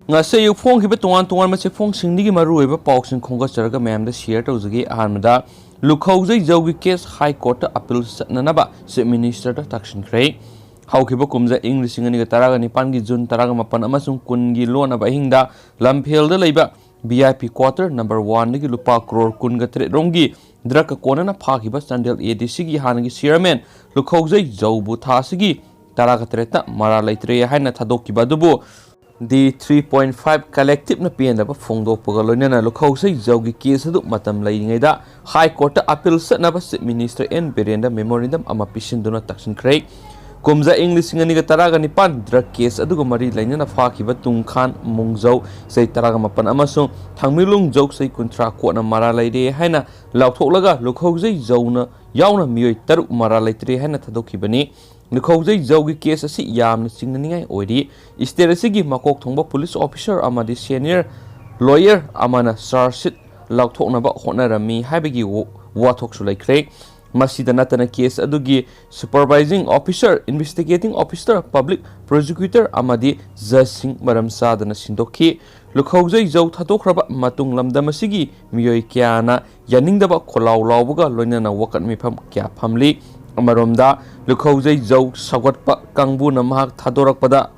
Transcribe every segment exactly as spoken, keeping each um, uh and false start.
ꯉꯁꯤ ꯑꯌꯨꯛ ꯐꯣꯡꯈꯤꯕ ꯇꯣꯉꯥꯟ ꯇꯣꯉꯥꯟꯕ ꯆꯦꯐꯣꯡꯁꯤꯡꯗꯒꯤ ꯃꯔꯨꯑꯣꯏꯕ ꯄꯥꯎꯁꯤꯡ ꯈꯣꯝꯒꯠꯆꯔꯒ ꯃꯌꯥꯝꯗ ꯁꯤꯌꯔ ꯇꯧꯖꯒꯦ꯫ ꯑꯍꯥꯟꯕꯗ, ꯂꯨꯈꯧꯖꯩ ꯖꯧꯒꯤ ꯀꯦꯁ ꯍꯥꯏ ꯀꯣꯔꯠꯇ ꯑꯄꯤꯜ ꯆꯠꯅꯅꯕ ꯆꯤꯐ ꯃꯤꯅꯤꯁꯇꯔꯗ ꯇꯥꯛꯁꯤꯟꯈ꯭ꯔꯦ꯫ ꯍꯧꯈꯤꯕ ꯀꯨꯝꯖꯥ ꯏꯪ ꯂꯤꯁꯤꯡ ꯑꯅꯤꯒ ꯇꯔꯥꯒ ꯅꯤꯄꯥꯟꯒꯤ ꯖꯨꯟ ꯇꯔꯥꯒ ꯃꯥꯄꯟ ꯑꯃꯁꯨꯡ ꯀꯨꯟꯒꯤ ꯂꯣꯟꯅꯕ ꯑꯍꯤꯡꯗ ꯂꯝꯐꯦꯜꯗ ꯂꯩꯕ V I P quarter number ꯋꯥꯟꯗꯒꯤ ꯂꯨꯄꯥ ꯀ꯭ꯔꯣꯔ ꯀꯨꯟꯒ ꯇꯔꯦꯠ ꯔꯣꯝꯒꯤ ꯗ꯭ꯔꯒꯀ ꯀꯣꯟꯅꯅ ꯐꯥꯈꯤꯕ ꯆꯥꯟꯗꯦꯜ ꯑꯦ ꯗꯤ ꯁꯤꯒꯤ ꯍꯥꯟꯅꯒꯤ ꯆꯤꯌꯔꯃꯦꯟ ꯂꯨꯈꯧꯖꯩ ꯖꯧꯕꯨ ꯊꯥ ꯑꯁꯤꯒꯤ ꯇꯔꯥꯒ ꯇꯔꯦꯠꯇ ꯃꯔꯥꯜ ꯂꯩꯇ꯭ꯔꯦ ꯍꯥꯏꯅ ꯊꯥꯗꯣꯛꯈꯤꯕ ꯑꯗꯨꯕꯨ ꯗꯤ ꯊ꯭ꯔꯤ ꯄꯣꯏꯟꯠ ꯐꯥꯏꯚ ꯀꯂꯦꯛꯇꯤꯚꯅ ꯄꯦꯟꯗꯕ ꯐꯣꯡꯗꯣꯛꯄꯒ ꯂꯣꯏꯅꯅ ꯂꯨꯈꯧꯖꯩ ꯖꯧꯒꯤ ꯀꯦꯁ ꯑꯗꯨ ꯃꯇꯝ ꯂꯩꯔꯤꯉꯩꯗ ꯍꯥꯏ ꯀꯣꯔꯠꯇ ꯑꯄꯤꯜ ꯆꯠꯅꯕ ꯆꯤꯐ ꯃꯤꯅꯤꯁꯇꯔ ꯑꯦꯟ ꯕꯤꯔꯦꯟꯗ ꯃꯦꯃꯣꯔꯦꯟꯗꯝ ꯑꯃ ꯄꯤꯁꯤꯟꯗꯨꯅ ꯇꯛꯁꯤꯟꯈ꯭ꯔꯦ꯫ ꯀꯨꯝꯖꯥ ꯏꯪ ꯂꯤꯁꯤꯡ ꯑꯅꯤꯒ ꯇꯔꯥꯒ ꯅꯤꯄꯥꯟ ꯗ꯭ꯔꯒ ꯀꯦꯁ ꯑꯗꯨꯒ ꯃꯔꯤ ꯂꯩꯅꯅ ꯐꯥꯈꯤꯕ ꯇꯨꯡꯈꯥꯟ ꯃꯨꯡꯖꯧ ꯆꯍꯤ ꯇꯔꯥꯒ ꯃꯥꯄꯟ ꯑꯃꯁꯨꯡ ꯊꯥꯡꯃꯩꯂꯨꯡ ꯖꯧ ꯆꯍꯤ ꯀꯨꯟꯊ꯭ꯔꯥ ꯀꯣꯟꯅ ꯃꯔꯥꯜ ꯂꯩꯔꯦ ꯍꯥꯏꯅ ꯂꯥꯎꯊꯣꯛꯂꯒ ꯂꯨꯈꯧꯖꯩ ꯖꯧꯅ ꯌꯥꯎꯅ ꯃꯤꯑꯣꯏ ꯇꯔꯨꯛ ꯃꯔꯥꯜ ꯂꯩꯇ꯭ꯔꯦ ꯍꯥꯏꯅ ꯊꯥꯗꯣꯛꯈꯤꯕꯅꯤ꯫ ꯂꯨꯈꯧꯖꯩ ꯖꯧꯒꯤ ꯀꯦꯁ ꯑꯁꯤ ꯌꯥꯝꯅ ꯆꯤꯡꯅꯅꯤꯡꯉꯥꯏ ꯑꯣꯏꯔꯤ꯫ ꯏꯁꯇꯦꯠ ꯑꯁꯤꯒꯤ ꯃꯀꯣꯛ ꯊꯣꯡꯕ ꯄꯨꯂꯤꯁ ꯑꯣꯐꯤꯁꯥꯔ ꯑꯃꯗꯤ ꯁꯦꯅꯤꯌꯔ ꯂꯣꯌꯔ ꯑꯃꯅ ꯆꯥꯔꯖ ꯁꯤꯠ ꯂꯥꯎꯊꯣꯛꯅꯕ ꯍꯣꯠꯅꯔꯝꯃꯤ ꯍꯥꯏꯕꯒꯤ ꯋꯥ-, ꯋꯥꯊꯣꯛꯁꯨ ꯂꯩꯈ꯭ꯔꯦ꯫ ꯃꯁꯤꯗ ꯅꯠꯇꯅ ꯀꯦꯁ ꯑꯗꯨꯒꯤ ꯁꯨꯄꯔꯚꯥꯏꯖꯤꯡ ꯑꯣꯐꯤꯁꯥꯔ, ꯏꯟꯚꯦꯁꯇꯤꯒꯦꯇꯤꯡ ꯑꯣꯐꯤꯁꯥꯔ, ꯄꯕ꯭ꯂꯤꯛ ꯄ꯭ꯔꯣꯁꯤꯀ꯭ꯌꯨꯇꯔ ꯑꯃꯗꯤ ꯖꯖꯁꯤꯡ ꯃꯔꯝ ꯆꯥꯗꯅ ꯁꯤꯟꯗꯣꯛꯈꯤ꯫ ꯂꯨꯈꯧꯖꯩ ꯖꯧ ꯊꯥꯗꯣꯛꯈ꯭ꯔꯕ ꯃꯇꯨꯡ ꯂꯝꯗꯝ ꯑꯁꯤꯒꯤ ꯃꯤꯑꯣꯏ ꯀꯌꯥꯅ ꯌꯥꯅꯤꯡꯗꯕ ꯈꯣꯜꯂꯥꯎ ꯂꯥꯎꯕꯒ ꯂꯣꯏꯅꯅ ꯋꯥꯀꯠ ꯃꯤꯐꯝ ꯀꯌꯥ ꯐꯝꯂꯤ꯫ ꯑꯃꯔꯣꯝꯗ, ꯂꯨꯈꯧꯖꯩ ꯖꯧ ꯁꯧꯒꯠꯄ ꯀꯥꯡꯕꯨꯅ ꯃꯍꯥꯛ ꯊꯥꯗꯣꯔꯛꯄꯗ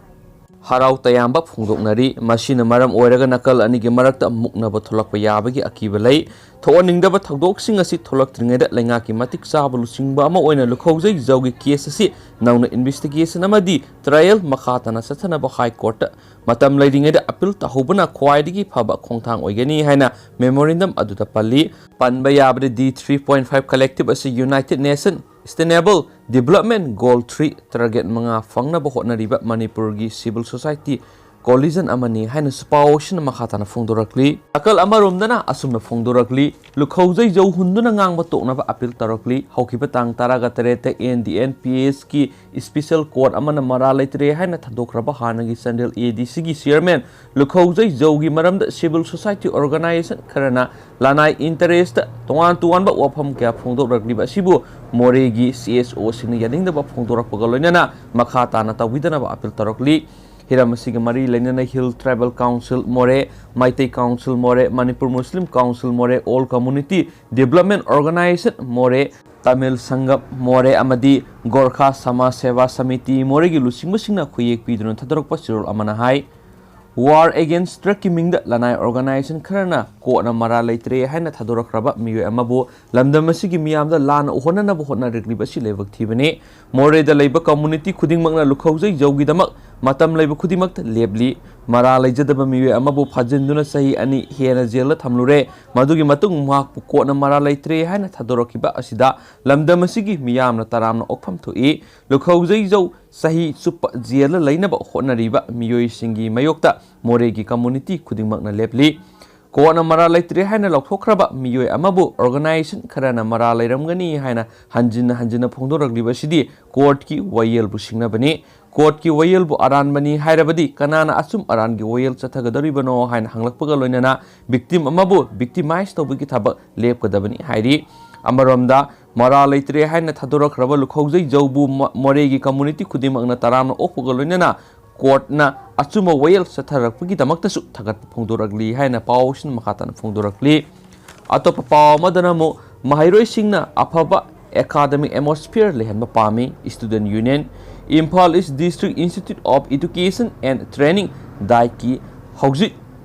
ꯍꯔꯥꯎ ꯇꯌꯥꯝꯕ ꯐꯣꯡꯗꯣꯛꯅꯔꯤ꯫ ꯃꯁꯤꯅ ꯃꯔꯝ ꯑꯣꯏꯔꯒ ꯅꯥꯀꯜ ꯑꯅꯤꯒꯤ ꯃꯔꯛꯇ ꯃꯨꯛꯅꯕ ꯊꯣꯛꯂꯛꯄ ꯌꯥꯕꯒꯤ ꯑꯀꯤꯕ ꯂꯩ꯫ ꯊꯣꯛꯍꯟꯅꯤꯡꯗꯕ ꯊꯧꯗꯣꯛꯁꯤꯡ ꯑꯁꯤ ꯊꯣꯛꯂꯛꯇ꯭ꯔꯤꯉꯩꯗ ꯂꯩꯉꯥꯛꯀꯤ ꯃꯇꯤꯛ ꯆꯥꯕ ꯂꯨꯆꯤꯡꯕ ꯑꯃ ꯑꯣꯏꯅ ꯂꯨꯈꯧꯖꯩ ꯖꯧꯒꯤ ꯀꯦꯁ ꯑꯁꯤ ꯅꯧꯅ ꯏꯟꯚꯦꯁꯇꯤꯒꯦꯁꯟ ꯑꯃꯗꯤ ꯇ꯭ꯔꯥꯏꯌꯦꯜ ꯃꯈꯥ ꯇꯥꯅ ꯆꯠꯊꯅꯕ ꯍꯥꯏ ꯀꯣꯔꯠꯇ ꯃꯇꯝ ꯂꯩꯔꯤꯉꯩꯗ ꯑꯄꯤꯜ ꯇꯧꯍꯧꯕꯅ ꯈ꯭ꯋꯥꯏꯗꯒꯤ ꯐꯕ ꯈꯣꯡꯊꯥꯡ ꯑꯣꯏꯒꯅꯤ ꯍꯥꯏꯅ ꯃꯦꯃꯣꯔꯦꯟꯗꯝ ꯑꯗꯨꯗ ꯄꯜꯂꯤ꯫ ꯄꯟꯕ ꯌꯥꯕꯗ the three point five collective ꯑꯁꯤ united nations sustainable development goal three, target ꯃꯉꯥ ꯐꯪꯅꯕ ꯍꯣꯠꯅꯔꯤꯕ ꯃꯅꯤꯄꯨꯔꯒꯤ ꯁꯤꯚꯤꯜ ꯁꯣꯁꯥꯏꯇꯤ ꯀꯣꯂꯤꯖꯟ ꯑꯃꯅꯤ ꯍꯥꯏꯅꯁꯨ ꯄꯥꯎꯁꯤꯅ ꯃꯈꯥ ꯇꯥꯅ ꯐꯣꯡꯗꯣꯔꯛꯂꯤ꯫ ꯅꯥꯀꯜ ꯑꯃꯔꯣꯝꯗꯅ ꯑꯁꯨꯝꯅ ꯐꯣꯡꯗꯣꯔꯛꯂꯤ, ꯂꯨꯈꯧꯖꯩ ꯖꯧ ꯍꯨꯟꯗꯨꯅ ꯉꯥꯡꯕ ꯇꯣꯛꯅꯕ ꯑꯄꯤꯜ ꯇꯧꯔꯛꯂꯤ꯫ ꯍꯧꯈꯤꯕ ꯇꯥꯡ ꯇꯔꯥꯒ ꯇꯔꯦꯠꯇ ꯑꯦꯟ ꯗꯤ ꯑꯦꯟ ꯄꯤ ꯑꯦꯁꯀꯤ ꯏꯁꯄꯤꯁꯦꯜ ꯀꯣꯔꯠ ꯑꯃꯅ ꯃꯔꯥꯜ ꯂꯩꯇ꯭ꯔꯦ ꯍꯥꯏꯅ ꯊꯥꯗꯣꯛꯈ꯭ꯔꯕ ꯍꯥꯟꯅꯒꯤ ꯆꯥꯟꯗꯦꯜ ꯑꯦ ꯗꯤ ꯁꯤꯒꯤ ꯆꯤꯌꯔꯃꯦꯟ ꯂꯨꯈꯧꯖꯩ ꯖꯧꯒꯤ ꯃꯔꯝꯗ ꯁꯤꯚꯤꯜ ꯁꯣꯁꯥꯏꯇꯤ ꯑꯣꯔꯒꯅꯥꯏꯖꯦꯁꯟ ꯈꯔꯅ ꯂꯅꯥꯏ ꯏꯟꯇꯔꯦꯁꯇ ꯇꯣꯉꯥꯟ ꯇꯣꯉꯥꯟꯕ ꯋꯥꯐꯝ ꯀꯌꯥ ꯐꯣꯡꯗꯣꯛꯂꯛꯂꯤꯕ ꯑꯁꯤꯕꯨ ꯃꯣꯔꯦꯒꯤ ꯁꯤ ꯑꯦꯁ ꯑꯣꯁꯤꯡꯅ ꯌꯥꯅꯤꯡꯗꯕ ꯐꯣꯡꯗꯣꯔꯛꯄꯒ ꯂꯣꯏꯅꯅ ꯃꯈꯥ ꯇꯥꯅ ꯇꯧꯕꯤꯗꯅꯕ ꯑꯄꯤꯜ ꯇꯧꯔꯛꯂꯤ꯫ ꯍꯤꯔꯝ ꯑꯁꯤꯒ ꯃꯔꯤ ꯂꯩꯅꯅ Hill Tribal Council ꯃꯣꯔꯦ, Meitei Council ꯃꯣꯔꯦ, Manipur Muslim Council ꯃꯣꯔꯦ, All Community Development Organization ꯃꯣꯔꯦ, Tamil Sangam ꯃꯣꯔꯦ ꯑꯃꯗꯤ Gorkha Samaj Seva Samiti ꯃꯣꯔꯦꯒꯤ ꯂꯨꯆꯤꯡꯕꯁꯤꯡꯅ ꯈꯨꯌꯦꯛ ꯄꯤꯗꯨꯅ ꯊꯥꯗꯣꯔꯛꯄ ꯆꯦꯔꯣꯜ ꯑꯃꯅ ꯍꯥꯏ, War Against Drugꯀꯤ ꯃꯤꯡꯗ ꯂꯅꯥꯏ organization ꯈꯔꯅ courtꯅ ꯃꯔꯥꯜ ꯂꯩꯇ꯭ꯔꯦ ꯍꯥꯏꯅ ꯊꯥꯗꯣꯔꯛꯈ꯭ꯔꯕ ꯃꯤꯑꯣꯏ ꯑꯃꯕꯨ ꯂꯝꯗꯝ ꯑꯁꯤꯒꯤ ꯃꯤꯌꯥꯝꯗ ꯂꯥꯟꯅ ꯎꯍꯟꯅꯅꯕ ꯍꯣꯠꯅꯔꯛꯂꯤꯕ ꯑꯁꯤ ꯂꯥꯏꯕꯛ ꯊꯤꯕꯅꯤ꯫ ꯃꯣꯔꯦꯗ ꯂꯩꯕ community ꯈꯨꯗꯤꯡꯃꯛꯅ ꯂꯨꯈꯧꯖꯩ ꯖꯧꯒꯤꯗꯃꯛ ꯃꯇꯝ ꯂꯩꯕ ꯈꯨꯗꯤꯡꯃꯛꯇ ꯂꯦꯞꯂꯤ꯫ ꯃꯔꯥꯜ ꯂꯩꯖꯗꯕ ꯃꯤꯑꯣꯏ ꯑꯃꯕꯨ ꯐꯥꯖꯤꯟꯗꯨꯅ ꯆꯍꯤ ꯑꯅꯤ ꯍꯦꯟꯅ ꯖꯦꯜꯗ ꯊꯝꯂꯨꯔꯦ꯫ ꯃꯗꯨꯒꯤ ꯃꯇꯨꯡ ꯃꯍꯥꯛꯄꯨ courtꯅ ꯃꯔꯥꯜ ꯂꯩꯇ꯭ꯔꯦ ꯍꯥꯏꯅ ꯊꯥꯗꯣꯔꯛꯈꯤꯕ ꯑꯁꯤꯗ ꯂꯝꯗꯝ ꯑꯁꯤꯒꯤ ꯃꯤꯌꯥꯝꯅ ꯇꯔꯥꯝꯅ ꯑꯣꯛꯐꯝ ꯊꯣꯛꯏ꯫ ꯂꯨꯈꯧꯖꯩ ꯖꯧ ꯆꯍꯤ ꯆꯨꯞꯄ ꯖꯦꯜꯗ ꯂꯩꯅꯕ ꯍꯣꯠꯅꯔꯤꯕ ꯃꯤꯑꯣꯏꯁꯤꯡꯒꯤ ꯃꯥꯌꯣꯛꯇ ꯃꯣꯔꯦꯒꯤ community ꯈꯨꯗꯤꯡꯃꯛꯅ ꯂꯦꯞꯂꯤ꯫ Courtꯅ ꯃꯔꯥꯜ ꯂꯩꯇ꯭ꯔꯦ ꯍꯥꯏꯅ ꯂꯧꯊꯣꯛꯈ꯭ꯔꯕ ꯃꯤꯑꯣꯏ ꯑꯃꯕꯨ organization ꯈꯔꯅ ꯃꯔꯥꯜ ꯂꯩꯔꯝꯒꯅꯤ ꯍꯥꯏꯅ ꯍꯟꯖꯤꯟ ꯍꯟꯖꯤꯟꯅ ꯐꯣꯡꯗꯣꯔꯛꯂꯤꯕ ꯑꯁꯤꯗꯤ courtꯀꯤ ꯋꯥꯌꯦꯜꯕꯨ ꯁꯤꯡꯅꯕꯅꯤ꯫ Courtꯀꯤ ꯋꯥꯌꯦꯜꯕꯨ ꯑꯔꯥꯟꯕꯅꯤ ꯍꯥꯏꯔꯕꯗꯤ ꯀꯅꯥꯅ ꯑꯆꯨꯝ ꯑꯔꯥꯟꯒꯤ ꯋꯥꯌꯦꯜ ꯆꯠꯊꯒꯗꯧꯔꯤꯕꯅꯣ ꯍꯥꯏꯅ ꯍꯪꯂꯛꯄꯒ ꯂꯣꯏꯅꯅ victim ꯑꯃꯕꯨ victimize ꯇꯧꯕꯒꯤ ꯊꯕꯛ ꯂꯦꯞꯀꯗꯕꯅꯤ ꯍꯥꯏꯔꯤ꯫ ꯑꯃꯔꯣꯝꯗ, ꯃꯔꯥꯜ ꯂꯩꯇ꯭ꯔꯦ ꯍꯥꯏꯅ ꯊꯥꯗꯣꯔꯛꯈ꯭ꯔꯕ ꯂꯨꯈꯧꯖꯩ ꯖꯧꯕꯨ ꯃ-, ꯃꯣꯔꯦꯒꯤ community ꯈꯨꯗꯤꯡꯃꯛꯅ ꯇꯔꯥꯝꯅ ꯑꯣꯛꯄꯒ ꯂꯣꯏꯅꯅ courtꯅ ꯑꯆꯨꯝꯕ ꯋꯥꯌꯦꯜ ꯆꯠꯊꯔꯛꯄꯒꯤ ꯗꯃꯛꯇꯁꯨ ꯊꯥꯒꯠꯄ ꯐꯣꯡꯗꯣꯔꯛꯂꯤ ꯍꯥꯏꯅ ꯄꯥꯎꯁꯤꯅ ꯃꯈꯥ ꯇꯥꯅ ꯐꯣꯡꯗꯣꯔꯛꯂꯤ꯫ ꯑꯇꯣꯞꯄ ꯄꯥꯎ ꯑꯃꯗꯅ ꯑꯃꯨꯛ ꯃꯍꯩꯔꯣꯏꯁꯤꯡꯅ ꯑꯐꯕ academic atmosphere ꯂꯩꯍꯟꯕ ꯄꯥꯝꯃꯤ꯫ Student Union, Imphal East District Institute of Education and Training, DIETꯀꯤ ꯍꯧꯖꯤꯛ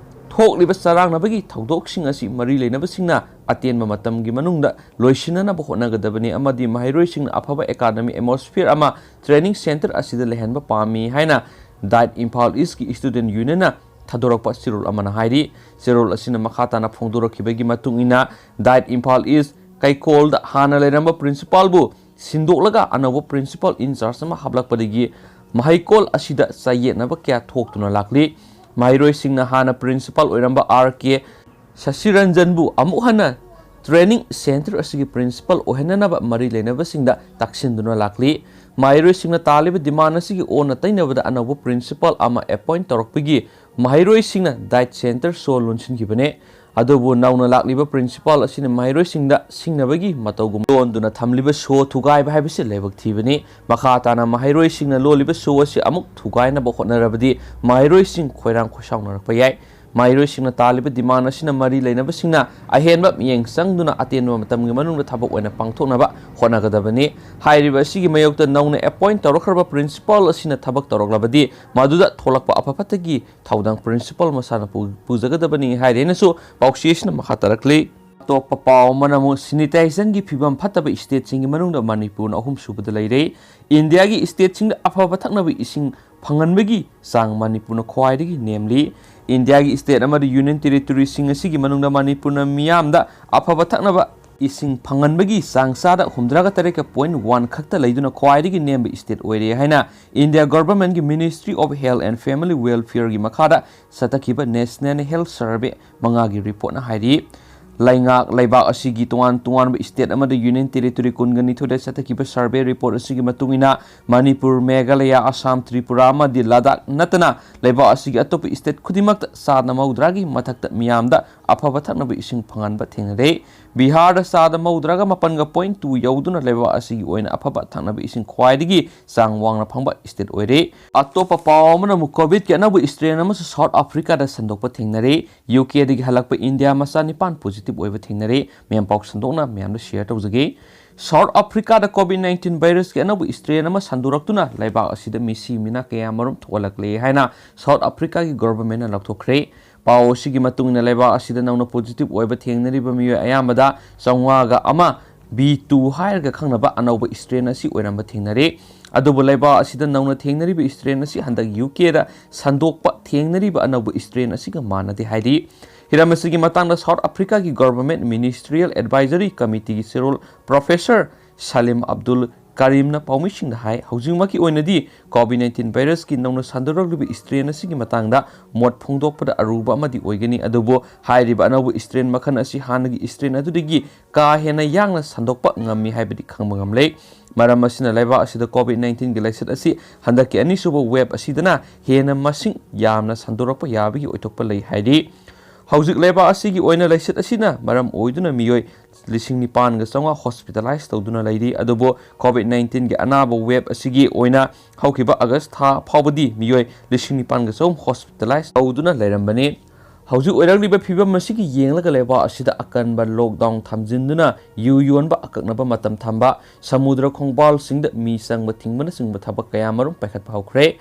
ꯊꯣꯛꯂꯤꯕ ꯆꯔꯥꯡꯅꯕꯒꯤ ꯊꯧꯗꯣꯛꯁꯤꯡ ꯑꯁꯤ ꯃꯔꯤ ꯂꯩꯅꯕꯁꯤꯡꯅ ꯑꯇꯦꯟꯕ ꯃꯇꯝꯒꯤ ꯃꯅꯨꯡꯗ ꯂꯣꯏꯁꯤꯟꯅꯅꯕ ꯍꯣꯠꯅꯒꯗꯕꯅꯤ ꯑꯃꯗꯤ ꯃꯍꯩꯔꯣꯏꯁꯤꯡꯅ ꯑꯐꯕ academic atmosphere ꯑꯃ training centre ꯑꯁꯤꯗ ꯂꯩꯍꯟꯕ ꯄꯥꯝꯃꯤ ꯍꯥꯏꯅ DIET Imphal Eastꯀꯤ Student Unionꯅ ꯊꯥꯗꯣꯔꯛꯄ ꯆꯦꯔꯣꯜ ꯑꯃꯅ ꯍꯥꯏꯔꯤ꯫ ꯆꯦꯔꯣꯜ ꯑꯁꯤꯅ ꯃꯈꯥ ꯇꯥꯅ ꯐꯣꯡꯗꯣꯔꯛꯈꯤꯕꯒꯤ ꯃꯇꯨꯡ ꯏꯟꯅ, DIET Imphal East ꯀꯩꯀꯣꯜꯗ ꯍꯥꯟꯅ ꯂꯩꯔꯝꯕ principalꯕꯨ ꯁꯤꯟꯗꯣꯛꯂꯒ ꯑꯅꯧꯕ principal in charge ꯑꯃ ꯍꯥꯞꯂꯛꯄꯗꯒꯤ ꯃꯍꯩꯀꯣꯜ ꯑꯁꯤꯗ ꯆꯌꯦꯠꯅꯕ ꯀꯌꯥ ꯊꯣꯛꯇꯨꯅ ꯂꯥꯛꯂꯤ꯫ ꯃꯍꯩꯔꯣꯏꯁꯤꯡꯅ ꯍꯥꯟꯅ principal ꯑꯣꯏꯔꯝꯕ R K ꯁꯁꯤꯔꯟꯖꯟꯕꯨ ꯑꯃꯨꯛ ꯍꯟꯅ training centre ꯑꯁꯤꯒꯤ principal ꯑꯣꯏꯍꯟꯅꯅꯕ ꯃꯔꯤ ꯂꯩꯅꯕꯁꯤꯡꯗ ꯇꯥꯛꯁꯤꯟꯗꯨꯅ ꯂꯥꯛꯂꯤ꯫ ꯃꯍꯩꯔꯣꯏꯁꯤꯡꯅ ꯇꯥꯜꯂꯤꯕ demand ꯑꯁꯤꯒꯤ ꯑꯣꯟꯅ ꯇꯩꯅꯕꯗ ꯑꯅꯧꯕ principal ꯑꯃ appoint ꯇꯧꯔꯛꯄꯒꯤ ꯃꯍꯩꯔꯣꯏꯁꯤꯡꯅ DIET centre ꯁꯣ ꯂꯣꯟꯁꯤꯟꯈꯤꯕꯅꯤ꯫ ꯑꯗꯨꯕꯨ ꯅꯧꯅ ꯂꯥꯛꯂꯤꯕ ꯄ꯭ꯔꯤꯟꯁꯤꯄꯥꯜ ꯑꯁꯤꯅ ꯃꯍꯩꯔꯣꯏꯁꯤꯡꯗ ꯁꯤꯡꯅꯕꯒꯤ ꯃꯇꯧꯒꯨꯝ ꯂꯣꯟꯗꯨꯅ ꯊꯝꯂꯤꯕ ꯁꯣ ꯊꯨꯒꯥꯏꯕ ꯍꯥꯏꯕꯁꯤ ꯂꯥꯏꯕꯛ ꯊꯤꯕꯅꯤ꯫ ꯃꯈꯥ ꯇꯥꯅ ꯃꯍꯩꯔꯣꯏꯁꯤꯡꯅ ꯂꯣꯜꯂꯤꯕ ꯁꯣ ꯑꯁꯤ ꯑꯃꯨꯛ ꯊꯨꯒꯥꯏꯅꯕ ꯍꯣꯠꯅꯔꯕꯗꯤ ꯃꯍꯩꯔꯣꯏꯁꯤꯡ ꯈꯣꯏꯔꯥꯡ ꯈꯣꯏꯁꯥꯎꯅꯔꯛꯄ ꯌꯥꯏ꯫ ꯃꯍꯩꯔꯣꯏꯁꯤꯡꯅ ꯇꯥꯜꯂꯤꯕ ꯗꯤꯃꯥꯟ ꯑꯁꯤꯅ ꯃꯔꯤ ꯂꯩꯅꯕꯁꯤꯡꯅ ꯑꯍꯦꯟꯕ ꯃꯤꯠꯌꯦꯡ ꯆꯪꯗꯨꯅ ꯑꯇꯦꯟꯕ ꯃꯇꯝꯒꯤ ꯃꯅꯨꯡꯗ ꯊꯕꯛ ꯑꯣꯏꯅ ꯄꯥꯡꯊꯣꯛꯅꯕ ꯍꯣꯠꯅꯒꯗꯕꯅꯤ꯫ ꯍꯥꯏꯔꯤꯕ ꯑꯁꯤꯒꯤ ꯃꯥꯌꯣꯛꯇ ꯅꯧꯅ ꯑꯦꯄꯣꯏꯟ ꯇꯧꯔꯛꯈ꯭ꯔꯕ ꯄ꯭ꯔꯤꯟꯁꯤꯄꯥꯜ ꯑꯁꯤꯅ ꯊꯕꯛ ꯇꯧꯔꯛꯂꯕꯗꯤ ꯃꯗꯨꯗ ꯊꯣꯛꯂꯛꯄ ꯑꯐ ꯐꯠꯇꯒꯤ ꯊꯧꯗꯥꯡ ꯄ꯭ꯔꯤꯟꯁꯤꯄꯥꯜ ꯃꯁꯥꯅ ꯄꯨ-, ꯄꯨꯖꯒꯗꯕꯅꯤ ꯍꯥꯏꯔꯦꯅꯁꯨ ꯄꯥꯎꯆꯦ ꯑꯁꯤꯅ ꯃꯈꯥ ꯇꯥꯔꯛꯂꯤ꯫ ꯑꯇꯣꯞꯄ ꯄꯥꯎ ꯑꯃꯅ ꯑꯃꯨꯛ ꯁꯦꯅꯤꯇꯥꯏꯖꯦꯁꯟꯒꯤ ꯐꯤꯕꯝ ꯐꯠꯇꯕ ꯁ꯭ꯇꯦꯠꯁꯤꯡꯒꯤ ꯃꯅꯨꯡꯗ ꯃꯅꯤꯄꯨꯔꯅ ꯑꯍꯨꯝꯁꯨꯕꯗ ꯂꯩꯔꯦ꯫ ꯏꯟꯗꯤꯌꯥꯒꯤ ꯁ꯭ꯇꯦꯠꯁꯤꯡꯗ ꯑꯐꯕ ꯊꯛꯅꯕ ꯏꯁꯤꯡ ꯐꯪꯍꯟꯕꯒꯤ ꯆꯥꯡ ꯃꯅꯤꯄꯨꯔꯅ ꯈ꯭ꯋꯥꯏꯗꯒꯤ ꯅꯦꯝꯂꯤ꯫ ꯏꯟꯗꯤꯌꯥꯒꯤ ꯁ꯭ꯇꯦꯠ ꯑꯃꯗꯤ ꯌꯨꯅꯤꯌꯟ ꯇꯦꯔꯤꯇꯣꯔꯤꯁꯤꯡ ꯑꯁꯤꯒꯤ ꯃꯅꯨꯡꯗ ꯃꯅꯤꯄꯨꯔꯅ ꯃꯤꯌꯥꯝꯗ ꯑꯐꯕ ꯊꯛꯅꯕ ꯏꯁꯤꯡ ꯐꯪꯍꯟꯕꯒꯤ ꯆꯥꯡ ꯆꯥꯗ ꯍꯨꯝꯗ꯭ꯔꯥꯒ ꯇꯔꯦꯠꯀ ꯄꯣꯏꯟ ꯋꯥꯟ ꯈꯛꯇ ꯂꯩꯗꯨꯅ ꯈ꯭ꯋꯥꯏꯗꯒꯤ ꯅꯦꯝꯕ ꯁ꯭ꯇꯦꯠ ꯑꯣꯏꯔꯦ ꯍꯥꯏꯅ ꯏꯟꯗꯤꯌꯥ ꯒꯣꯚꯔꯟꯃꯦꯟꯠꯀꯤ ministry of health and family ꯋꯦꯜꯐꯤꯌꯔꯒꯤ ꯃꯈꯥꯗ ꯆꯠꯊꯈꯤꯕ ꯅꯦꯁꯅꯦꯜ ꯍꯦꯜꯊ ꯁꯔꯚꯦ ꯃꯉꯥꯒꯤ ꯔꯤꯄꯣꯔꯠꯅ ꯍꯥꯏꯔꯤ꯫ ꯂꯩꯉꯥꯛ ꯂꯩꯕꯥꯛ ꯑꯁꯤꯒꯤ ꯇꯣꯉꯥꯟ ꯇꯣꯉꯥꯟꯕ ꯁ꯭ꯇꯦꯠ ꯑꯃꯗꯤ ꯌꯨꯅꯤꯌꯟ ꯇꯦꯔꯤꯇꯣꯔꯤ ꯀꯨꯟꯒ ꯅꯤꯊꯣꯏꯗ ꯆꯠꯊꯈꯤꯕ ꯁꯔꯚꯦ ꯔꯤꯄꯣꯔꯠ ꯑꯁꯤꯒꯤ ꯃꯇꯨꯡ ꯏꯟꯅ ꯃꯅꯤꯄꯨꯔ, ꯃꯦꯘꯥꯂꯌꯥ, ꯑꯁꯥꯝ, ꯇ꯭ꯔꯤꯄꯨꯔꯥ ꯑꯃꯗꯤ ꯂꯗꯥꯈ ꯅꯠꯇꯅ ꯂꯩꯕꯥꯛ ꯑꯁꯤꯒꯤ ꯑꯇꯣꯞꯄ ꯁ꯭ꯇꯦꯠ ꯈꯨꯗꯤꯡꯃꯛꯇ ꯆꯥꯗ ꯃꯧꯗ꯭ꯔꯥꯒꯤ ꯃꯊꯛꯇ ꯃꯤꯌꯥꯝꯗ ꯑꯐꯕ ꯊꯛꯅꯕ ꯏꯁꯤꯡ ꯐꯪꯍꯟꯕ ꯊꯦꯡꯅꯔꯦ꯫ ꯕꯤꯍꯥꯔꯗ ꯆꯥꯗ ꯃꯧꯗ꯭ꯔꯥꯒ ꯃꯥꯄꯟꯒ ꯄꯣꯏꯟ ꯇꯨ ꯌꯧꯗꯨꯅ ꯂꯩꯕꯥꯛ ꯑꯁꯤꯒꯤ ꯑꯣꯏꯅ ꯑꯐꯕ ꯊꯛꯅꯕ ꯏꯁꯤꯡ ꯈ꯭ꯋꯥꯏꯗꯒꯤ ꯆꯥꯡ ꯋꯥꯡꯅ ꯐꯪꯕ ꯁ꯭ꯇꯦꯠ ꯑꯣꯏꯔꯦ꯫ ꯑꯇꯣꯞꯄ ꯄꯥꯎ ꯑꯃꯅ ꯑꯃꯨꯛ ꯀꯣꯚꯤꯗꯀꯤ ꯑꯅꯧꯕ ꯁ꯭ꯇ꯭ꯔꯦꯟ ꯑꯃꯁꯨ ꯁꯥꯎꯠ ꯑꯐ꯭ꯔꯤꯀꯥꯗ ꯁꯟꯗꯣꯛꯄ ꯊꯦꯡꯅꯔꯦ꯫ ꯌꯨ ꯀꯦꯗꯒꯤ ꯍꯜꯂꯛꯄ ꯏꯟꯗꯤꯌꯥ ꯃꯆꯥ ꯅꯤꯄꯥꯟ ꯄꯣꯖꯤꯇꯤꯚ ꯑꯣꯏꯕ ꯊꯦꯡꯅꯔꯦ꯫ ꯃꯌꯥꯝ ꯄꯥꯎ ꯁꯟꯗꯣꯛꯅ ꯃꯌꯥꯝꯗ ꯁꯤꯌꯔ ꯇꯧꯖꯒꯦ꯫ ꯁꯥꯎꯠ ꯑꯐ꯭ꯔꯤꯀꯥꯗ ꯀꯣꯚꯤꯗ ꯅꯥꯏꯟꯇꯤꯟ ꯚꯥꯏꯔꯁꯀꯤ ꯑꯅꯧꯕ ꯁ꯭ꯇ꯭ꯔꯦꯟ ꯑꯃ ꯁꯟꯗꯣꯔꯛꯇꯨꯅ ꯂꯩꯕꯥꯛ ꯑꯁꯤꯗ ꯃꯤꯁꯤ ꯃꯤꯅꯥ ꯀꯌꯥ ꯃꯔꯨꯝ ꯊꯣꯛꯍꯜꯂꯛꯂꯦ ꯍꯥꯏꯅ ꯁꯥꯎꯠ ꯑꯐ꯭ꯔꯤꯀꯥꯒꯤ ꯒꯣꯚꯔꯟꯃꯦꯟꯠꯅ ꯂꯥꯎꯊꯣꯛꯈ꯭ꯔꯦ꯫ ꯄꯥꯎ ꯑꯁꯤꯒꯤ ꯃꯇꯨꯡ ꯏꯟꯅ ꯂꯩꯕꯥꯛ ꯑꯁꯤꯗ ꯅꯧꯅ ꯄꯣꯖꯤꯇꯤꯚ ꯑꯣꯏꯕ ꯊꯦꯡꯅꯔꯤꯕ ꯃꯤꯑꯣꯏ ꯑꯌꯥꯝꯕꯗ ꯆꯥꯝꯃꯉꯥꯒ ꯑꯃ ꯕꯤ ꯇꯨ ꯍꯥꯏꯔꯒ ꯈꯪꯅꯕ ꯑꯅꯧꯕ ꯁ꯭ꯇ꯭ꯔꯦꯟ ꯑꯁꯤ ꯑꯣꯏꯔꯝꯕ ꯊꯦꯡꯅꯔꯦ꯫ ꯑꯗꯨꯕꯨ ꯂꯩꯕꯥꯛ ꯑꯁꯤꯗ ꯅꯧꯅ ꯊꯦꯡꯅꯔꯤꯕ ꯁ꯭ꯇ꯭ꯔꯦꯟ ꯑꯁꯤ ꯍꯟꯗꯛ ꯌꯨ ꯀꯦꯗ ꯁꯟꯗꯣꯛꯄ ꯊꯦꯡꯅꯔꯤꯕ ꯑꯅꯧꯕ ꯁ꯭ꯇ꯭ꯔꯦꯟ ꯑꯁꯤꯒ ꯃꯥꯟꯅꯗꯦ ꯍꯥꯏꯔꯤ꯫ ꯍꯤꯔꯝ ꯑꯁꯤꯒꯤ ꯃꯇꯥꯡꯗ ꯁꯥꯎꯠ ꯑꯐ꯭ꯔꯤꯀꯥꯒꯤ ꯒꯣꯚꯔꯟꯃꯦꯟꯠ ꯃꯤꯅꯤꯁꯇ꯭ꯔꯤꯌꯦꯜ ꯑꯦꯗꯚꯥꯏꯖꯔꯤ ꯀꯃꯤꯇꯤꯒꯤ ꯆꯦꯔꯣꯜ ꯄ꯭ꯔꯣꯐꯦꯁꯔ ꯁꯂꯤꯝ ꯑꯕꯗꯨꯜ ꯀꯔꯤꯝꯅ ꯄꯥꯎꯃꯤꯁꯤꯡꯗ ꯍꯥꯏ, ꯍꯧꯖꯤꯛꯃꯛꯀꯤ ꯑꯣꯏꯅꯗꯤ ꯀꯣꯚꯤꯗ ꯅꯥꯏꯟꯇꯤꯟ ꯚꯥꯏꯔꯁꯀꯤ ꯅꯧꯅ ꯁꯟꯗꯣꯔꯛꯂꯤꯕ ꯁ꯭ꯇ꯭ꯔꯦꯟ ꯑꯁꯤꯒꯤ ꯃꯇꯥꯡꯗ ꯃꯣꯠ ꯐꯣꯡꯗꯣꯛꯄꯗ ꯑꯔꯨꯕ ꯑꯃꯗꯤ ꯑꯣꯏꯒꯅꯤ, ꯑꯗꯨꯕꯨ ꯍꯥꯏꯔꯤꯕ ꯑꯅꯧꯕ ꯁ꯭ꯇ꯭ꯔꯦꯟ ꯃꯈꯜ ꯑꯁꯤ ꯍꯥꯟꯅꯒꯤ ꯁ꯭ꯇ꯭ꯔꯦꯟ ꯑꯗꯨꯗꯒꯤ ꯀꯥ ꯍꯦꯟꯅ ꯌꯥꯡꯅ ꯁꯟꯗꯣꯛꯄ ꯉꯝꯃꯤ ꯍꯥꯏꯕꯗꯤ ꯈꯪꯕ ꯉꯝꯂꯦ꯫ ꯃꯔꯝ ꯑꯁꯤꯅ ꯂꯩꯕꯥꯛ ꯑꯁꯤꯗ ꯀꯣꯚꯤꯗ ꯅꯥꯏꯟꯇꯤꯟꯒꯤ ꯂꯥꯏꯆꯠ ꯑꯁꯤ ꯍꯟꯗꯛꯀꯤ ꯑꯅꯤꯁꯨꯕ ꯋꯦꯕ ꯑꯁꯤꯗꯅ ꯍꯦꯟꯅ ꯃꯁꯤꯡ ꯌꯥꯝꯅ ꯁꯟꯗꯣꯔꯛꯄ ꯌꯥꯕꯒꯤ ꯑꯣꯏꯊꯣꯛꯄ ꯂꯩ ꯍꯥꯏꯔꯤ꯫ ꯍꯧꯖꯤꯛ ꯂꯩꯕꯥꯛ ꯑꯁꯤꯒꯤ ꯑꯣꯏꯅ ꯂꯩꯆꯠ ꯑꯁꯤꯅ ꯃꯔꯝ ꯑꯣꯏꯗꯨꯅ ꯃꯤꯑꯣꯏ ꯂꯤꯁꯤꯡ ꯅꯤꯄꯥꯟꯒ ꯆꯥꯝꯃꯉꯥ ꯍꯣꯁꯄꯤꯇꯥꯂꯥꯏꯖ ꯇꯧꯗꯨꯅ ꯂꯩꯔꯤ꯫ ꯑꯗꯨꯕꯨ ꯀꯣꯚꯤꯗ ꯅꯥꯏꯟꯇꯤꯟꯒꯤ ꯑꯅꯥꯕ ꯋꯦꯕ ꯑꯁꯤꯒꯤ ꯑꯣꯏꯅ ꯍꯧꯈꯤꯕ ꯑꯥꯒꯁ ꯊꯥ ꯐꯥꯎꯕꯗꯤ ꯃꯤꯑꯣꯏ ꯂꯤꯁꯤꯡ ꯅꯤꯄꯥꯟꯒ ꯆꯍꯨꯝ ꯍꯣꯁꯄꯤꯇꯥꯂꯥꯏꯖ ꯇꯧꯗꯨꯅ ꯂꯩꯔꯝꯕꯅꯤ꯫ ꯍꯧꯖꯤꯛ ꯑꯣꯏꯔꯛꯂꯤꯕ ꯐꯤꯕꯝ ꯑꯁꯤꯒꯤ ꯌꯦꯡꯂꯒ ꯂꯩꯕꯥꯛ ꯑꯁꯤꯗ ꯑꯀꯟꯕ ꯂꯣꯛꯗꯥꯎꯟ ꯊꯝꯖꯤꯟꯗꯨꯅ ꯌꯨ ꯌꯣꯟꯕ ꯑꯀꯛꯅꯕ ꯃꯇꯝ ꯊꯝꯕ, ꯁꯃꯨꯗ꯭ꯔ ꯈꯣꯡꯕꯥꯜꯁꯤꯡꯗ ꯃꯤ ꯆꯪꯕ ꯊꯤꯡꯕꯅꯆꯤꯡꯕ ꯊꯕꯛ ꯀꯌꯥ ꯃꯔꯨꯝ ꯄꯥꯏꯈꯠꯄ ꯍꯧꯈ꯭ꯔꯦ꯫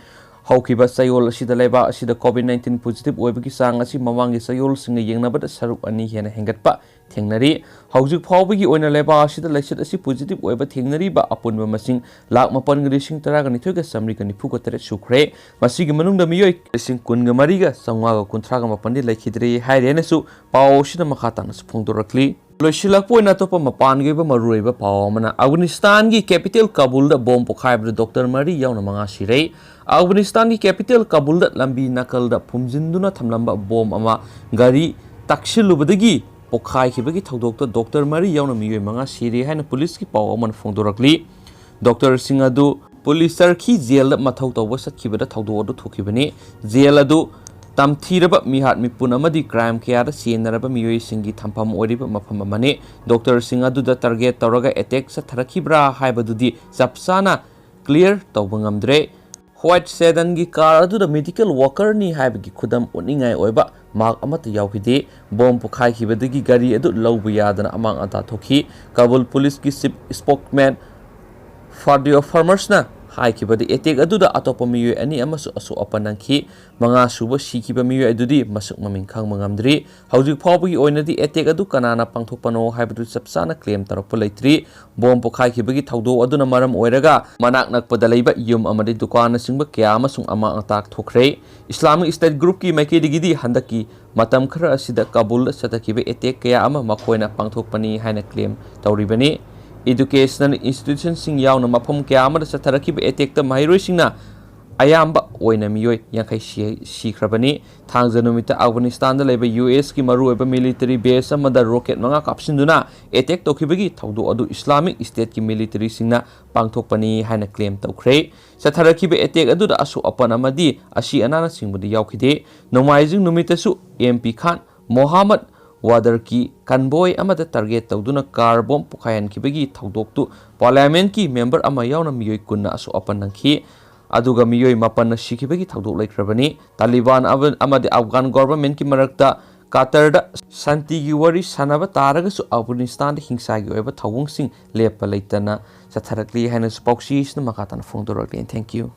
ꯍꯧꯈꯤꯕ ꯆꯌꯣꯜ ꯑꯁꯤꯗ ꯂꯩꯕꯥꯛ ꯑꯁꯤꯗ ꯀꯣꯚꯤꯗ ꯅꯥꯏꯟꯇꯤꯟ ꯄꯣꯖꯤꯇꯤꯚ ꯑꯣꯏꯕꯒꯤ ꯆꯥꯡ ꯑꯁꯤ ꯃꯃꯥꯡꯒꯤ ꯆꯌꯣꯜꯁꯤꯡꯒ ꯌꯦꯡꯅꯕꯗ ꯁꯔꯨꯛ ꯑꯅꯤ ꯍꯦꯟꯅ ꯍꯦꯟꯒꯠꯄ ꯊꯦꯡꯅꯔꯤ꯫ ꯍꯧꯖꯤꯛ ꯐꯥꯎꯕꯒꯤ ꯑꯣꯏꯅ ꯂꯩꯕꯥꯛ ꯑꯁꯤꯗ ꯂꯩꯆꯠ ꯑꯁꯤ ꯄꯣꯖꯤꯇꯤꯚ ꯑꯣꯏꯕ ꯊꯦꯡꯅꯔꯤꯕ ꯑꯄꯨꯟꯕ ꯃꯁꯤꯡ ꯂꯥꯈ ꯃꯥꯄꯟꯒ ꯂꯤꯁꯤꯡ ꯇꯔꯥꯒ ꯅꯤꯊꯣꯏꯒ ꯆꯥꯃꯔꯤꯒ ꯅꯤꯐꯨꯒ ꯇꯔꯦꯠ ꯁꯨꯈ꯭ꯔꯦ꯫ ꯃꯁꯤꯒꯤ ꯃꯅꯨꯡꯗ ꯃꯤꯑꯣꯏ ꯂꯤꯁꯤꯡ ꯀꯨꯟꯒ ꯃꯔꯤꯒ ꯆꯥꯝꯃꯉꯥꯒ ꯀꯨꯟꯊ꯭ꯔꯥꯒ ꯃꯥꯄꯟꯗꯤ ꯂꯩꯈꯤꯗ꯭ꯔꯤ ꯍꯥꯏꯔꯦꯅꯁꯨ ꯄꯥꯎ ꯑꯁꯤꯗ ꯃꯈꯥ ꯇꯥꯅꯁꯨ ꯐꯣꯡꯗꯣꯔꯛꯂꯤ꯫ ꯂꯣꯏꯁꯤꯜꯂꯛꯄ ꯑꯣꯏꯅ ꯑꯇꯣꯞꯄ ꯃꯄꯥꯟꯒꯤ ꯑꯣꯏꯕ ꯃꯔꯨꯑꯣꯏꯕ ꯄꯥꯎ ꯑꯃꯅ, ꯑꯐꯒꯥꯅꯤꯁꯇꯥꯟꯒꯤ ꯀꯦꯄꯤꯇꯦꯜ ꯀꯥꯕꯨꯜꯗ ꯕꯣꯝ ꯄꯣꯈꯥꯏꯕꯗ ꯗꯣꯛꯇꯔ ꯃꯔꯤ ꯌꯥꯎꯅ ꯃꯉꯥ ꯁꯤꯔꯦ꯫ ꯑꯐꯒꯥꯅꯤꯁꯇꯥꯟꯒꯤ ꯀꯦꯄꯤꯇꯦꯜ ꯀꯥꯕꯨꯜꯗ ꯂꯝꯕꯤ ꯅꯥꯀꯜꯗ ꯐꯨꯝꯖꯤꯟꯗꯨꯅ ꯊꯝꯂꯝꯕ ꯕꯣꯝ ꯑꯃ ꯒꯥꯔꯤ ꯇꯛꯁꯤꯜꯂꯨꯕꯗꯒꯤ ꯄꯣꯈꯥꯏꯈꯤꯕꯒꯤ ꯊꯧꯗꯣꯛꯇ ꯗꯣꯛꯇꯔ ꯃꯔꯤ ꯌꯥꯎꯅ ꯃꯤꯑꯣꯏ ꯃꯉꯥ ꯁꯤꯔꯦ ꯍꯥꯏꯅ ꯄꯨꯂꯤꯁꯀꯤ ꯄꯥꯎ ꯑꯃꯅ ꯐꯣꯡꯗꯣꯔꯛꯂꯤ꯫ ꯗꯣꯛꯇꯔꯁꯤꯡ ꯑꯗꯨ ꯄꯨꯂꯤꯁ ꯆꯔꯈꯤ ꯖꯦꯜꯗ ꯃꯊꯧ ꯇꯧꯕ ꯆꯠꯈꯤꯕꯗ ꯊꯧꯗꯣꯛ ꯑꯗꯨ ꯊꯣꯛꯈꯤꯕꯅꯤ꯫ ꯖꯦꯜ ꯑꯗꯨ ꯇꯝꯊꯤꯔꯕ ꯃꯤꯍꯥꯠ ꯃꯤꯄꯨꯟ ꯑꯃꯗꯤ ꯀ꯭ꯔꯥꯏꯝ ꯀꯌꯥꯗ ꯆꯦꯟꯅꯔꯕ ꯃꯤꯑꯣꯏꯁꯤꯡꯒꯤ ꯊꯝꯐꯝ ꯑꯣꯏꯔꯤꯕ ꯃꯐꯝ ꯑꯃꯅꯤ꯫ ꯗꯣꯛꯇꯔꯁꯤꯡ ꯑꯗꯨꯗ ꯇꯥꯔꯒꯦꯠ ꯇꯧꯔꯒ ꯑꯦꯇꯦꯛ ꯆꯠꯊꯔꯛꯈꯤꯕ꯭ꯔꯥ ꯍꯥꯏꯕꯗꯨꯗꯤ ꯆꯞ ꯆꯥꯅ ꯀ꯭ꯂꯤꯌꯥꯔ ꯇꯧꯕ ꯉꯝꯗ꯭ꯔꯦ꯫ ꯋꯥꯏꯠ ꯁꯦꯗꯟꯒꯤ ꯀꯥꯔ ꯑꯗꯨꯗ ꯃꯦꯗꯤꯀꯦꯜ ꯋꯥꯀꯔꯅꯤ ꯍꯥꯏꯕꯒꯤ ꯈꯨꯗꯝ ꯎꯠꯅꯤꯡꯉꯥꯏ ꯑꯣꯏꯕ ꯃꯥꯔꯛ ꯑꯃꯠꯇ ꯌꯥꯎꯈꯤꯗꯦ꯫ ꯕꯣꯝ ꯄꯣꯈꯥꯏꯈꯤꯕꯗꯒꯤ ꯒꯥꯔꯤ ꯑꯗꯨ ꯂꯧꯕ ꯌꯥꯗꯅ ꯑꯃꯥꯡ ꯑꯇꯥ ꯊꯣꯛꯈꯤ꯫ ꯀꯥꯕꯨꯜ ꯄꯨꯂꯤꯁꯀꯤ ꯆꯤꯐ ꯏꯁꯄꯣꯛꯃꯦꯟ ꯐꯥꯗꯤꯑꯣ ꯐꯥꯔꯃꯔꯁꯅ ꯍꯥꯏꯈꯤꯕꯗ, ꯑꯦꯇꯦꯛ ꯑꯗꯨꯗ ꯑꯇꯣꯞꯄ ꯃꯤꯑꯣꯏ ꯑꯅꯤ ꯑꯃꯁꯨ ꯑꯁꯣꯛ ꯑꯄꯟ ꯅꯪꯈꯤ꯫ ꯃꯉꯥ ꯁꯨꯕ ꯁꯤꯈꯤꯕ ꯃꯤꯑꯣꯏ ꯑꯗꯨꯗꯤ ꯃꯁꯛ ꯃꯃꯤꯡ ꯈꯪꯕ ꯉꯝꯗ꯭ꯔꯤ꯫ ꯍꯧꯖꯤꯛ ꯐꯥꯎꯕꯒꯤ ꯑꯣꯏꯅꯗꯤ ꯑꯦꯇꯦꯛ ꯑꯗꯨ ꯀꯅꯥꯅ ꯄꯥꯡꯊꯣꯛꯄꯅꯣ ꯍꯥꯏꯕꯗꯨ ꯆꯞ ꯆꯥꯅ ꯀ꯭ꯂꯦꯝ ꯇꯧꯔꯛꯄ ꯂꯩꯇ꯭ꯔꯤ꯫ ꯕꯣꯝ ꯄꯣꯈꯥꯏꯈꯤꯕꯒꯤ ꯊꯧꯗꯣꯛ ꯑꯗꯨꯅ ꯃꯔꯝ ꯑꯣꯏꯔꯒ ꯃꯅꯥꯛ ꯅꯛꯄꯗ ꯂꯩꯕ ꯌꯨꯝ ꯑꯃꯗꯤ ꯗꯨꯀꯥꯟꯅꯆꯤꯡꯕ ꯀꯌꯥ ꯑꯃꯁꯨ ꯑꯃꯥꯡ ꯑꯇꯥ ꯊꯣꯛꯈ꯭ꯔꯦ꯫ ꯏꯁꯂꯥꯃꯤꯛ ꯁ꯭ꯇꯦꯠ ꯒ꯭ꯔꯨꯞꯀꯤ ꯃꯥꯏꯀꯩꯗꯒꯤꯗꯤ ꯍꯟꯗꯛꯀꯤ ꯃꯇꯝ ꯈꯔ ꯑꯁꯤꯗ ꯀꯥꯕꯨꯜꯗ ꯆꯠꯊꯈꯤꯕ ꯑꯦꯇꯦꯛ ꯀꯌꯥ ꯑꯃ ꯃꯈꯣꯏꯅ ꯄꯥꯡꯊꯣꯛꯄꯅꯤ ꯍꯥꯏꯅ ꯀ꯭ꯂꯦꯝ ꯇꯧꯔꯤꯕꯅꯤ꯫ ꯏꯗꯨꯀꯦꯁꯅꯦꯜ ꯏꯟꯁꯇꯤꯇ꯭ꯌꯨꯁꯟꯁꯤꯡ ꯌꯥꯎꯅ ꯃꯐꯝ ꯀꯌꯥ ꯑꯃꯗ ꯆꯠꯊꯔꯛꯈꯤꯕ ꯑꯦꯇꯦꯛꯇ ꯃꯍꯩꯔꯣꯏꯁꯤꯡꯅ ꯑꯌꯥꯝꯕ ꯑꯣꯏꯅ ꯃꯤꯑꯣꯏ ꯌꯥꯡꯈꯩ ꯁꯤ-, ꯁꯤꯈ꯭ꯔꯕꯅꯤ꯫ ꯊꯥꯡꯖ ꯅꯨꯃꯤꯠꯇ ꯑꯐꯒꯥꯅꯤꯁꯇꯥꯟꯗ ꯂꯩꯕ ꯌꯨ ꯑꯦꯁꯀꯤ ꯃꯔꯨꯑꯣꯏꯕ ꯃꯤꯂꯤꯇꯔꯤ ꯕꯦꯁ ꯑꯃꯗ ꯔꯣꯀꯦꯠ ꯃꯉꯥ ꯀꯥꯞꯁꯤꯟꯗꯨꯅ ꯑꯦꯇꯦꯛ ꯇꯧꯈꯤꯕꯒꯤ ꯊꯧꯗꯣꯛ ꯑꯗꯨ ꯏꯁꯂꯥꯃꯤꯛ ꯁ꯭ꯇꯦꯠꯀꯤ ꯃꯤꯂꯤꯇꯔꯤꯁꯤꯡꯅ ꯄꯥꯡꯊꯣꯛꯄꯅꯤ ꯍꯥꯏꯅ ꯀ꯭ꯂꯦꯝ ꯇꯧꯈ꯭ꯔꯦ꯫ ꯆꯠꯊꯔꯛꯈꯤꯕ ꯑꯦꯇꯦꯛ ꯑꯗꯨꯗ ꯑꯁꯣꯛ ꯑꯄꯟ ꯑꯃꯗꯤ ꯑꯁꯤ ꯑꯅꯥꯅꯆꯤꯡꯕꯗꯤ ꯌꯥꯎꯈꯤꯗꯦ꯫ ꯅꯣꯡꯃꯥꯏꯖꯤꯡ ꯅꯨꯃꯤꯠꯇꯁꯨ ꯑꯦꯝ ꯄꯤ ꯈꯥꯟ ꯃꯣꯍꯥꯃꯗ ꯋꯥꯗꯔꯀꯤ ꯀꯟꯚꯣꯏ ꯑꯃꯗ ꯇꯥꯔꯒꯦꯠ ꯇꯧꯗꯨꯅ ꯀꯥꯔ ꯕꯣꯝ ꯄꯣꯈꯥꯏꯍꯟꯈꯤꯕꯒꯤ ꯊꯧꯗꯣꯛꯇꯨ ꯄꯥꯔꯂꯤꯌꯥꯃꯦꯟꯠꯀꯤ ꯃꯦꯝꯕꯔ ꯑꯃ ꯌꯥꯎꯅ ꯃꯤꯑꯣꯏ ꯀꯨꯟꯅ ꯑꯁꯣꯛ ꯑꯄꯟ ꯅꯪꯈꯤ꯫ ꯑꯗꯨꯒ ꯃꯤꯑꯣꯏ ꯃꯥꯄꯟꯅ ꯁꯤꯈꯤꯕꯒꯤ ꯊꯧꯗꯣꯛ ꯂꯩꯈ꯭ꯔꯕꯅꯤ꯫ ꯇꯥꯂꯤꯕꯥꯟ ꯑꯃ-, ꯑꯃꯗꯤ ꯑꯐꯒꯥꯟ ꯒꯣꯚꯔꯟꯃꯦꯟꯠꯀꯤ ꯃꯔꯛꯇ ꯀꯇꯔꯗ ꯁꯥꯟꯇꯤꯒꯤ ꯋꯥꯔꯤ ꯁꯥꯟꯅꯕ ꯇꯥꯔꯒꯁꯨ ꯑꯐꯒꯥꯅꯤꯁꯇꯥꯟꯗ ꯍꯤꯡꯁꯥꯒꯤ ꯑꯣꯏꯕ ꯊꯧꯑꯣꯡꯁꯤꯡ ꯂꯦꯞꯄ ꯂꯩꯇꯅ ꯆꯠꯊꯔꯛꯂꯤ ꯍꯥꯏꯅꯁꯨ ꯄꯥꯎꯆꯦꯁꯤꯅ ꯃꯈꯥ ꯇꯥꯅ ꯐꯣꯡꯗꯣꯔꯛꯂꯤ꯫ Thank you꯫